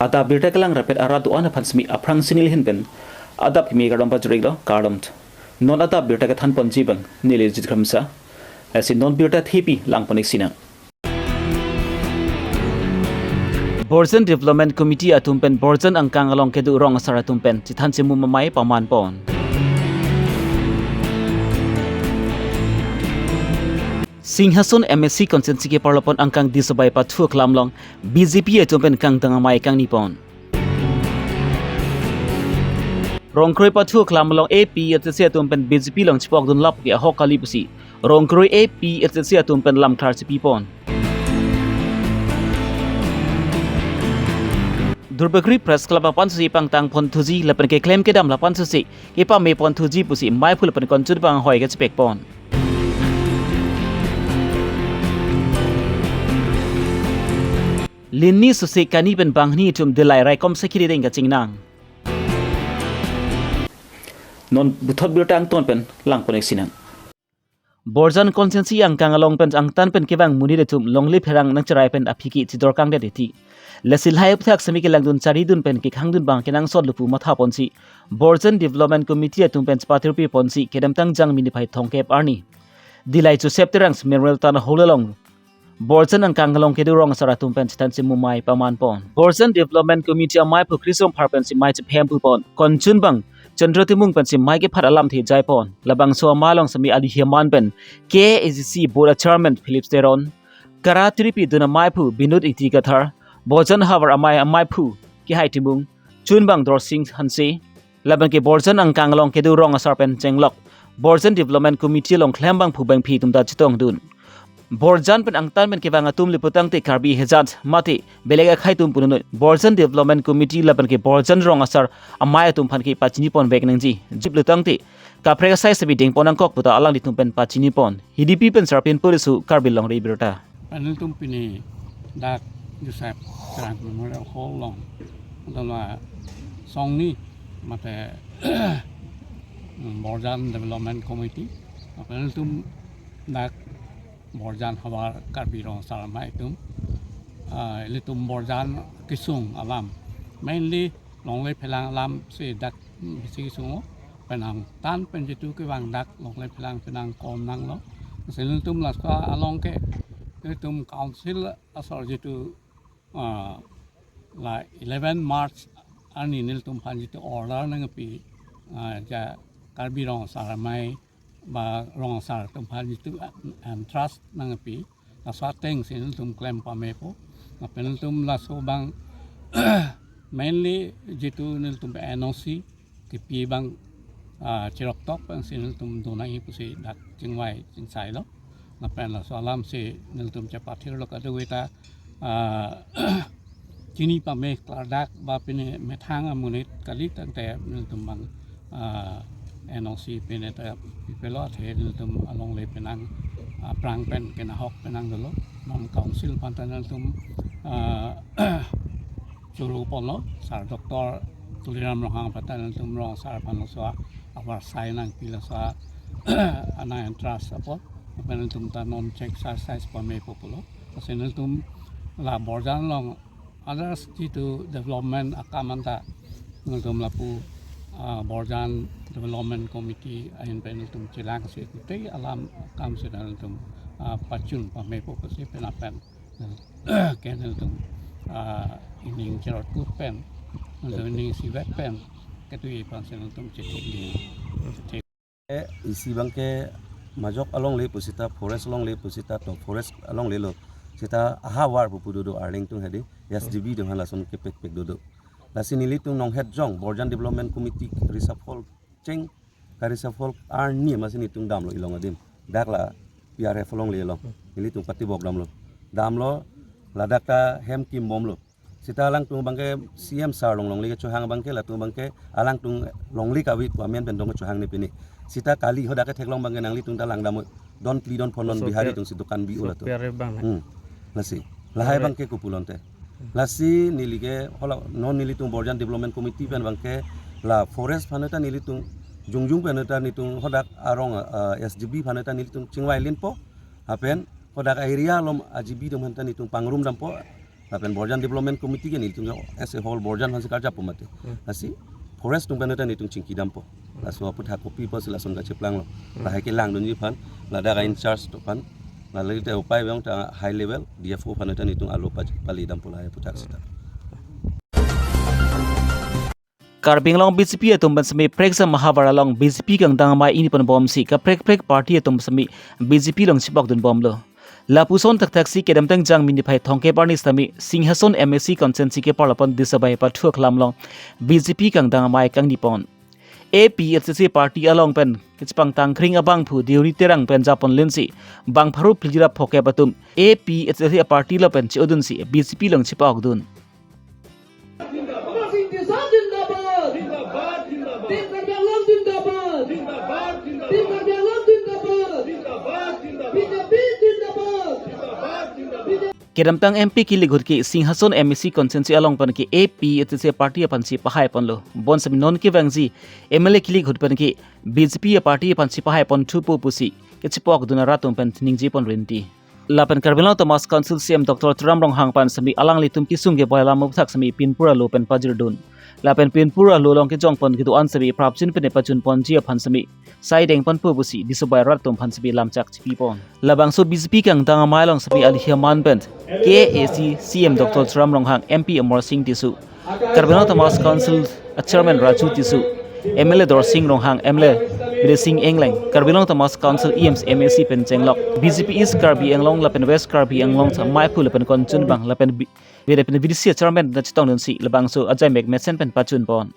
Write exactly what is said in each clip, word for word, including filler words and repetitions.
Adap birta kelang rapet arat do-an aphan simi aphrangsi neli ahin pen adap kimi kardom pajir-iklo, kardom. Non adap birta kethan ponji abang neli Jit Kramsa. Lasi non birta thepi lang pon-ik sinang. Borjan Development Committee atum pen Borjan angkang along kedo rong asar atum pen chethan chemum amei paman pon. Singhason M A C constituency keparlo pon angkang Disobai pathu aklam along B J P atum pen kangdang amei kangni pon. Rongkroi pathu aklam along A P H L C atum pen B J P along chepokdun lap ke ahok kali pusi Rongkroi A P H L C atum pen lamthar chepi pon. Duarbagori Press Club aphan si pangtang pon thuji lapen keklem kedam la aphan si kepame pon thuji pusi maiphu lapen konchun abang hoi kachepek pon. Lini susi kani pen banghini atum Dillai raikom sakhi rideng kachingnang. Non puthot birta angton pen lang pon-ik sinang. Borjan constituency angkang along pen angtan pen kevang monit atum longle pherang nangcherai pen aphi ke chidor kangdet iti. Lasi lahai aphuthak simi kelangdun charidun pen kekhangdun abang kenangsot lo pu matha ponsi Borjan Development Committee atum pen chepatirpi ponsi kedamtang Jangmi niphai thomkep arni Dillai Joseph Terang Memorial Town Hall along Borjan angkang along kedo rong asar atum pen chethan chemum amei paman pon. Borjan Development Committee amaiphu Krisong Phar pensi mei chephem pu pon. Konchun abang Chandra Timung pensi mei kephat alamthe jai pon. Labangso amei along simi ali heman pen K A A C C Board Chairman Philip Teron, kara tiripi dun amaiphu Binod Ingti Kathar, Borjan havar amei amaiphu Kehai Timung, chunbang Dorsing Hanse, lapen ke Borjan angkang along kedo rong asar pen chenglok Borjan Development Committee along klembangphu bangphi atum ta chetongdun. Borjan pen angtan pen kevang atum le putangte Karbi hejat mate belek akhei atum punoi. Borjan Development Committee lapen ke Borjan rong asar amei atum aphan ke pachini pon vek nangji. Jip le tangte kaprek asai sabi deng pon nangkok puta alanglitum pen pachini pon. Hidipi pen Sarpin Polisu Karbi Longri Birta. Panel tum pini dak Joseph Terang Memorial Hall along, adalah songni mate Borjan Development Committee. Panel tum dak Borjan havar Karbi rong asar amei atum, ah, ilitum Borjan kesung alam, mainly longle pherang alam si dak bisi kesung o, pen angtan pen jitu kevang dak longle pherang penang kom nanglo. Lasi nelitum laso along ke nelitum council asor jitu, ah, la eleven March arni nelitum aphan jitu order nangpi, ah, ja Karbi rong asar amei ba rong asar atum aphan jitu entrust nangpi, laso ateng si nelitum klem pamepo. Lapen nelitum laso abang mainly jitu nelitum N O C kepi abang, ah, chiroktok abang si nelitum do nangji pusi dak chingvai chingsailo. Lapen laso alam si nelitum chepathirlo kadokave ta, ah, chini pame klardak ba pini methang amonit kali tangte nelitum abang, ah, N O C pini ta pipelo athe nelitum alongle penang, ah, aphrang pen kenahok penang dolo. Non council aphan ta nelitum, ah, choro ponlo, Sir Doctor Tuliram Ronghang aphan ta nelitum rong asar aphan laso avarsai nangpi laso anang entrust apot, lapen nelitum ta non check exercise pamepo pulo. Lasi nelitum la Borjan along others jitu development akam anta nelitum lapu, ah, Borjan Development Committee ahin pen nelitum chelang si kutei alam akam si nelitum, ah, pachun pamepo pusi penap pen ke nelitum, ah, ining cherot kut pen, nelitum ining sivek pen ketui aphan si nelitum chethik di. Eh, isi abangke majok alongle pusita, forest alongle pusita, to forest alongle lo. Sita ahavar pupu dodo arleng tung hedi, S G B tung hala son kepek pek dodo. Lasi nelitum nonghet jong, Borjan Development Committee reshuffle cheng, ka reshuffle arni masi nelitum damlo ilong adim. Dak la P R F alongle lo. Nelitum patibok damlo. Damlo, ladak ta hem kim bomlo. Sita alangtum abangke C M sir along longle kechohang abangke, latum abangke alangtum longle kave pu amen pen dong kechohang ne pini. Sita kali hadak ketheklong abangke nanglitum ta langdam o, don phli don phonnon Bihari tung si dukan bi-o latum. P R F abang. Hmm. Lasi. Lahai abangke kopulote. Lasi neli ke hala non nelitum Borjan Development Committee pen abangke la forest aphan ta nelitum jongjung pen ta nelitum hadak arong, ah, S G B aphan ta nelitum chingvai linpo. Lapen hadak area along a G B atum aphan ta nelitum pangrum dampo. Lapen Borjan Development Committee ke nelitum ke as a whole Borjan aphansi karjap pu mate. Hmm. Lasi forest atum pen ta nelitum chingki dampo. Laso aphuthak kopi pusi lason kacheplanglo. Hmm. Lahai kelangdunji aphan, ladak a-in charge atum aphan, lale te upai abang ta high level D F O aphan ta nelitum alo pa-, pali dampo lahai aphuthak seta. Karbi Anglong B J P atum pen semi prekjam ahavar along B J P kangdang amei ingni ponbomsi kaprek prek party atum semi B J P along chepokdunbomlo. Lapuson thakthaksi kedamtang Jangmi niphai thomkep arni sitame Singhason M A C constituency keparlo pen Disobai pathu aklam along B J P kangdang amei kangnipon. A P H L C party along pen kechepangtang kring abangphu Deuri Terang pen japonlinsi bang pharo phli ra phokep atum A P H L C party along pen che-odunsi B J P along chepokdun. जिंदाबाद। जिंदाबाद। जिंदाबाद, जिंदाबाद। Team Karbi Anglong जिंदाबाद। जिंदाबाद, जिंदाबाद। Team Karbi Anglong जिंदाबाद। जिंदाबाद, जिंदाबाद। B J P जिंदाबाद। जिंदाबाद, जिंदाबाद। B J P Kedamtang M P kilik ahut ke Singhason M A C constituency along pen ke A P H L C party aphansi pahaiponlo. Bonsemi non kevangji M L A kilik ahut pen ke B J P party aphansi pahaiponthupo pusi kechepokdun arat atum pen ningjepon rinti. Lapen Karbi Anglong Autonomous Council C E M Doctor Tuliram Ronghang aphan semi alanglitum kesung keboi alam aphuthak semi pinpur alo pen pajirdun. Lapen pinpur alo along kejongpon kedo-an semi prapjin pen pajunponji aphan semi saidengponpo pusi Disobai arat atum aphan semi lamchak chipipon. Labangso B J P kangdang amei along semi alihi aman pen K A A C C E M Doctor Tuliram Ronghang, M P Amarsing Tisso, Karbi Anglong Autonomous Council a Chairman Raju Tisso, M L A Dorsing Ronghang, M L A Bidya Sing Engleng, Karbi Anglong Autonomous Council E Ms, M A C pen chenglok, B J P East Karbi Anglong lapen West Karbi Anglong ta maiphu lapen konchunbang lapen bi-, bide pen B D C a Chairman ta chetongdunsi labangso ajaimek mesen pen pajunpon.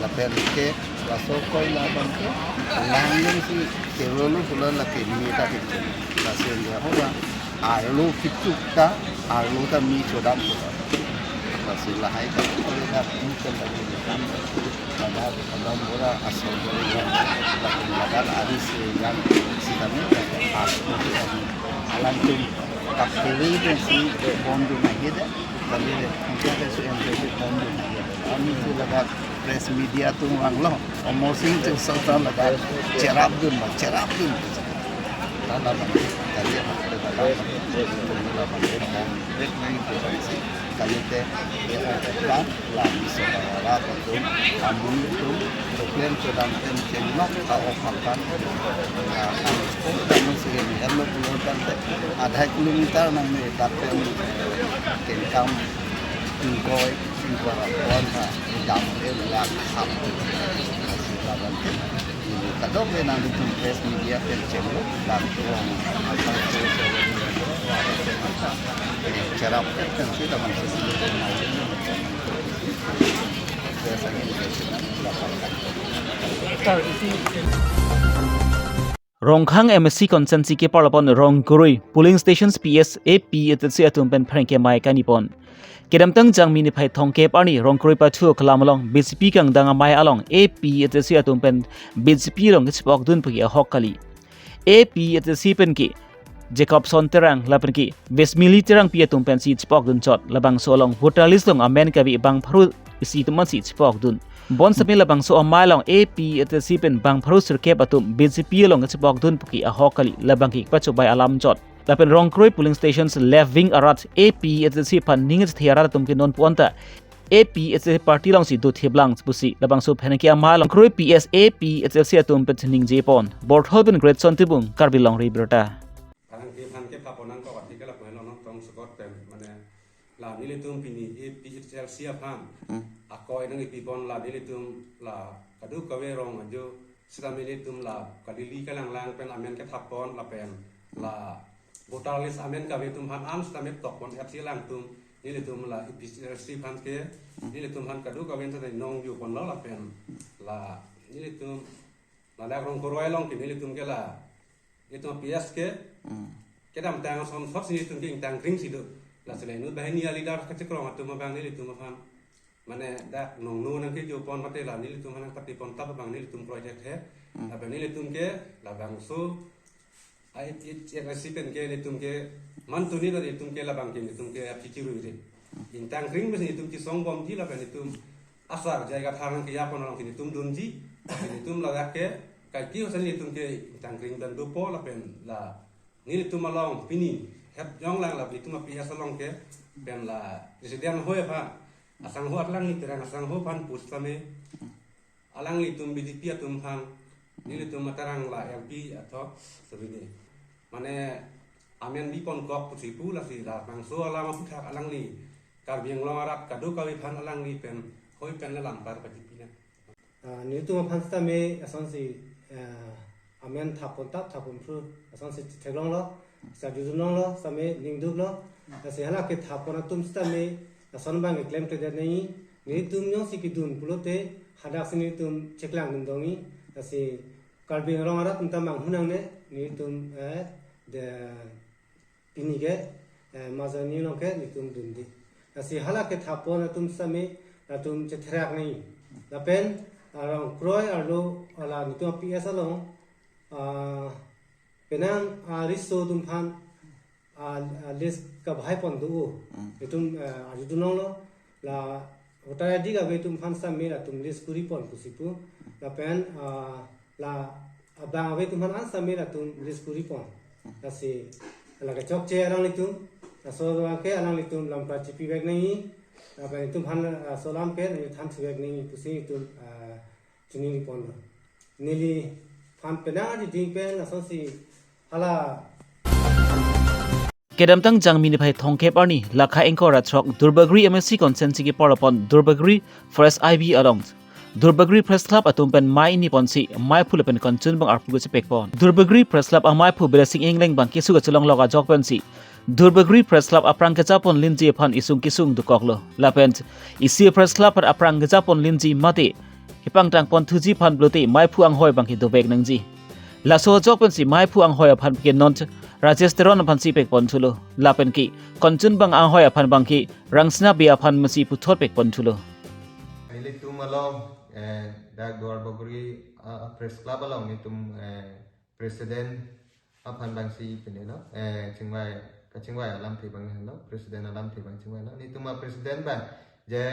Lapen ke laso koila abang ke langdunsi terolo pulo lake mi ta ke. Lasi dia hoba arlo kituk ta, arlo ta mi chodam pulo. Lasi lahai ta koila mi kan lagi mi kan. Ladak kadam bora asal bora yang lapen ladak ari se yang sitame lapen as itu kami alangtum kapkiri dan si bondun aja deh. Kami mungkin ada si M P C bondun aja deh. Kami si ladak press media atum vanglo, Amarsing Tisso ta ladak cherapdun, cherapdun. Tala bang, kali apa kita dalam, kita dalam, kita dalam, kita dalam, kalite, ya, kan, la Disobai arat atum, amun atum, choklem chodam pen chenglok ta-ok akan, ya, kan, oh, kamu sih, ini, elok keluar kan, adhai kilometer nang ni, dapen, kengkam, ingkoi, ingkoi, kon, ha, dam, eh, lak, hap, kasih lawan, Kadokave nanglitum press media pen chenglok, dan uang asal tu, cherap pen si dalam sesi itu. Saya sangat berkenan dapat. Rongkhang M A C constituency keparlo pen Rongkroi polling stations P S A P H L C atum pen pherangke amei kangnipon. Kedamtang Jangmi niphai thomkep arni Rongkroi pathu aklam along B J P kangdang amei along A P H L C atum pen B J P along kechepokdun puke ahok kali. A P H L C pen ke Jacobson Terang lapen ke Vesmili Terangpi atum pensi chepokdun chot. Labangso along voter list along amen kave bang pharo isi atum ansi chepokdun. Bonsitame labangso amei along A P H L C pen bang pharo sirkep atum B J P along kachepokdun pu ke ahok kali, labang ke pachobai alam chot. Lapen Rongkroi polling stations left wing arat A P H L C aphan ning chethe arat atum ke non pu-an ta A P H L C party alongsi dothip lang pusi labangso aphan ke amei along Rongkroi P S A P H L C atum pen ningje pon. Borthol pen Greatson Timung, Karbi Longri Abirta. Arang ke aphan ke phaponang ko article apono non tong sokot pen mane la nelitum pini A P H L C aphan Hmm. akoi nangkipipon la nelitum la kadokave rong ajo sitame nelitum la kalili kalanglang pen amen kethapon lapen la voter list amen kave atum aphan an sitame tokpon F C alangtum nelitum la A P H L C aphan ke nelitum aphan kadokave ta nong ju ponlo lapen la nelitum la dak Rongkroi along ke nelitum ke la nelitum P S ke Hmm. kedamtang ason thotsi nelitum ke ingtang kring si do. Lasi la inut banghini a-leader kachekrong atum abang nelitum aphan mane dak nongno nangkejo pon mate la nelitum aphan nangpatipon tap abang nelitum project he. Hmm. Lapen nelitum ke labangso A P H L C pen ke nelitum ke mantu ni la nelitum ke labang ke nelitum ke aphi chirui ri. Ingtang kring bes nelitum kesong bomji lapen nelitum asar jai kathar nangkejapon along ke nelitum dunji. Nelitum ladak ke kaike hosa nelitum ke ingtang kring dan dopo lapen la nelitum along pini het jonglang la nelitum a P S along ke pen la president ahoi aphan asangho arlangli Terang asangho aphan pusitame alanglitum B J P atum aphan nelitum a Terang la L P athok sebini mane amen bipon kok pusi pu lasi labangso alam aphuthak alangli Karbi Anglong arat kadokave aphan alangli pen hoi pen le lampar pajipi na. Ah, nelitum aphan sitame asonsi, ah, amen thapon tap thapon phru asonsi theklonglo, sa jujunlonglo, sitame ningduklo. Lasi hala kethapon atum sitame ason abang keklemkledet nangji. Nelitum jongsi kedun pulote hadaksi nelitum cheklang dun dongji. Lasi Karbi Anglong arat atum ta manghu nangne nelitum, eh, de pini ke, eh, majani along ke nelitum dunde. Lasi hala kethapon atum sitame latum chetherak nangji. Lapen, ah, Rongkroi arlo la nelitum P S along, ah, penang, ah, riso atum aphan, ah, ah, list kabahai pon do. Hmm. Nelitum, ah, arjudunlonglo la voter I D kave atum aphan sitame latum list kuri pon pusi pu. Lapen, ah, la abang ave atum aphan an sitame latum list kuri pon. Lasi la kechokche alanglitum, laso abang ke alanglitum lampar chipi vek nangji. Lapen itum aphan, ah, laso alam ke nangthan thu vek nangji pusi itum, ah, chini ponlo. Neliphan penang adiding pen lasonsi hala. Kedamtang Jangmi niphai thomkep arni, lakha ingkoi ra throk Duarbagori M A C constituency kepor apon Duarbagori Forest I B along Duarbagori Press Club atum pen mei ingni ponsi meiphu lapen konchunbang arpu kachepek pon. Duarbagori Press Club ameiphu Blessing Engleng abang keso kachelonglok ajok pensi Duarbagori Press Club aphrang kejapon linji aphan isung kesung dokoklo. Lapen isi Press Club aphrang kejapon linji mate kepangtang pon thuji aphan pulote meiphu anghoi abang kedovek nangji. Laso ajok pensi meiphu anghoi aphan ke non Rajesh Teron aphansi pek pon thulo. Lapen ke konchunbang anghoi aphan abang ke Rangsina Bey aphan masi puthot pek pon thulo. Nelitum along, eh, dak Duarbagori, ah, Press Club along nelitum, eh, President aphan abangsi pine lo, eh, chingvai, kachingvai alamthe abang lo, President alamthe abang chingvailo. Nelitum a President abang je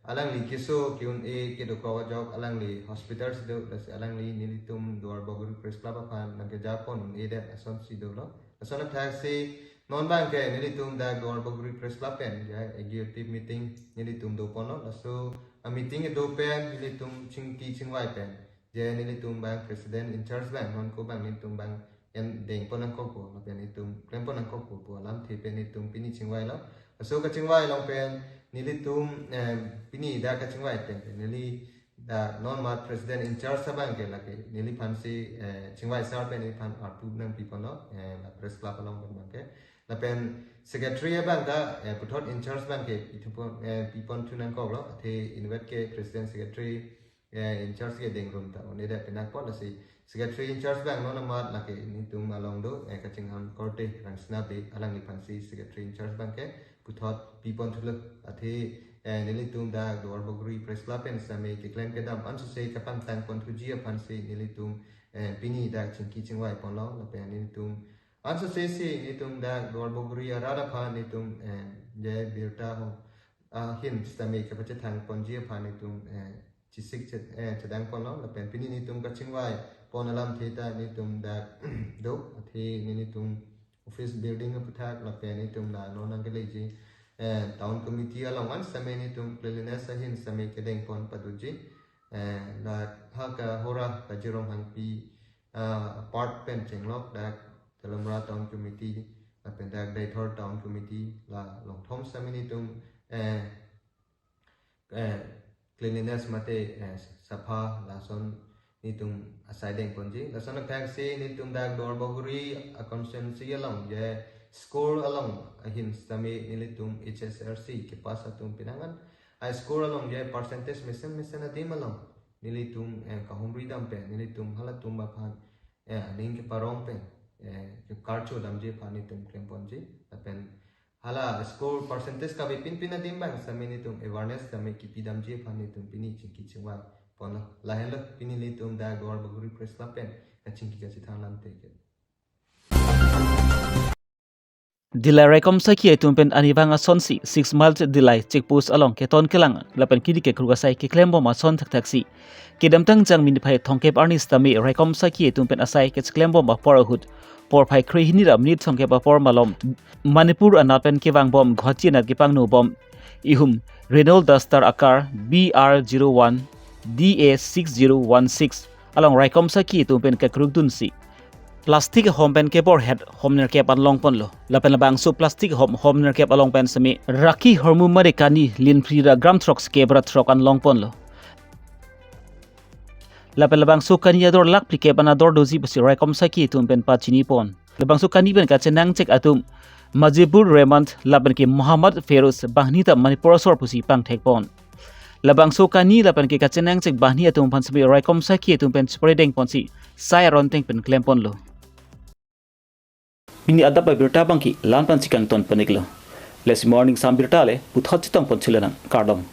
alangli keso ke-un-e kedokok ajok alangli hospital si do, lasi alangli nelitum Duarbagori Press Club aphan nangkejapon un-edet asonsi dolo. Lason athaksi non abang ke nelitum dak Duarbagori Press Club pen je executive meeting nelitum doponlo. Laso a meeting kedo pen nelitum chingki chingvai pen je nelitum abang President in charge abang non ko abang nelitum abang en dengpon nangkokpo, lapen itum klempon nangkokpo pu alamthe pen itum pini chingvailo. Laso kachingvai along pen nelitum, eh, pini dak kachingvai pen pen neli dak non mat President in charge abang ke lake neliphansi, eh, chingvai sar pen neliphan arpu nangpiponlo, eh, la Press Club along pen abang ke. Lapen Secretary abang ta, eh, puthot in charge abang ke ithupon, eh, pipon thu nangkoklo, athe inutvet ke President Secretary eh, in charge ke dengrum ta un-edet penang pon lasi Secretary in charge abang non amat lake nelitum along do, eh, kachinghon korte Rangsina Bey alangliphansi Secretary in charge abang ke puthot pipon thulo. Athe, eh, nelitum dak Duarbagori Press Club pen sitame keklem kedam ansose kapangtang pon thuji aphansi nelitum, eh, pini dak chingki chingvai ponlo, lapen nelitum Ansose si nelitum dak Duarbagori arat aphan nelitum, eh, je birta ho, ah, ahin sitame kepachethang ponji aphan nelitum, eh, chesik che-, eh, chedang ponlo, lapen pini nelitum kachingvai pon alamthe ta nelitum dak do, athe nelitum office building aputhak lapen nelitum la non nangkeleji, eh, town committee along an sitame nelitum cleanliness ahin sitame kedeng pon padoji, eh, la ha Kahora Kajir Ronghangpi, ah, part pen chenglok dak Telamra Town Committee, lapen dak Deithor Town Committee, la longthom sitame nelitum, eh, eh, cleanliness mate, eh, sapha lason nelitum asai deng ponji. Lason athak si nelitum dak Duarbagori a constituency along je school along ahin sitame nelitum H S L C kepass atum pinangan a school along je percentage mesen mesen adim along nelitum, eh, kahumri dam pen nelitum halatum aphan, eh, aning keparong pen, eh, kekarcho damji aphan nelitum klem ponji. Lapen hala score percentage kave pinpin adim abang sitame nelitum awareness sitame kipi damji aphan nelitum pini chingki chingvai ponlo. Lahenlo pini nelitum dak Duarbagori Press Club pen kachingki kachethang alamthe ke. Dillai raikom sakhi atum pen arnivang asonsi six Mile Dillai check post along keton kelang lapen kidi kekruk asai keklem bom ason thakthaksi kedamtang Jangmi niphai thomkep arni sitame raikom sakhi atum pen asai kecheklem bom apor ahut porphai kre hini ra minute thomkep apor malom Manipur anat pen kevang bom Guwahati anat kepangno bom ihum Renault Duster a car B R zero one D A six zero one six along raikom sakhi atum pen kekrukdunsi plastic ahom pen keborhet hom nerkep an long ponlo. Lapen labangso plastic ahom hom nerkep along pen sitame Rakhi Hormu mate kani linphli ra gram throk skep ra throk an long ponlo. Lapen labangso kani ador lakh phlikep an ador doji pusi raikom sakhi atum pen pachini pon. Labangso kani pen kachenangchek atum Majibur Rehman lapen ke Muhammad Feroz banghini ta Manipur asor pusi pangthek pon. Labangso kani lapen ke kachenangchek banghini atum aphan sitame raikom sakhi atum pen chepore deng ponsi sai aron teng pen klem ponlo. Pini adap abirta abangke la-an pen si kangton pon-iklo. Lasi morning sam birta le puthot chetong pon thulo nang, kardom.